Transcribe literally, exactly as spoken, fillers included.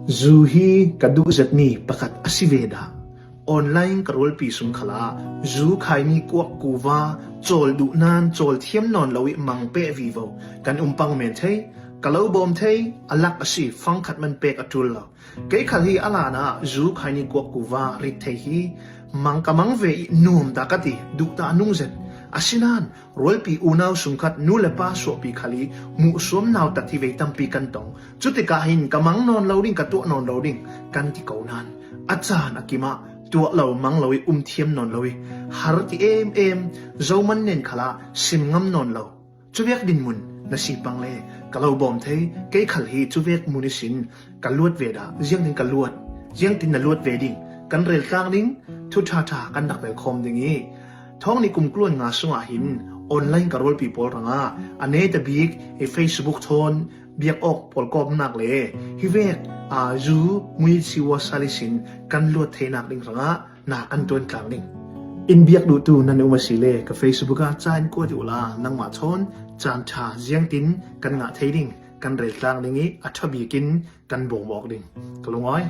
Zu hi ka duh zet mi pakhat a si ve dah. Online ka rualpi sung khalah zu khaini kuak kuva cawl duh nan cawl thiam nawn lo ih mang peh vivo kan um pang men thei. Ka lo bawm thei, a lak a si, fang khat man pek a tul lo. Kei khal hi a lanah zu khaini kuak kuva rit thei hi mang ka mang ve ih nuam ta ka ti, duh ta nung zet. Asinan rualpi unau sungkhat nu le pa suahpi khal ih muhsuam nautat hi vei tampi kan tong. Cutikah hin ka mang nawn lo ding, ka tuah nawn lo ding kan ti ko nan a caan a kimah tuah lo mang lo ih um thiam nawn lo ih har ti em em, zo man nen khalah sim ngam nawn lo. Cuvek dinmun na si pang le ka lo bawm thei, kei khal hi cuvek mun ihsin ka luat ve dah, ziangtin ka luat, ziangtin na luat ve ding kan rel tlang ding, thu ṭha ṭha kan rak rel khawm ding ih, thawng nih kum kul le nga sungah hin online ka rualpi pawl hrangah a neita bik ih Facebook thawn biak awk pawl kawmnak le hivek a zu mui siwa sal ihsin kan luat theinak ding hrangah na kan tuan tlang ding. In biak duhtu nan um a si le ka Facebook ah ca in kuat uh la, nangmah thawn caan ṭha ziangtin kan ngah thei ding kan rel tlang ding ih a ṭha bikin kan bawm awk ding. Ka lungawi.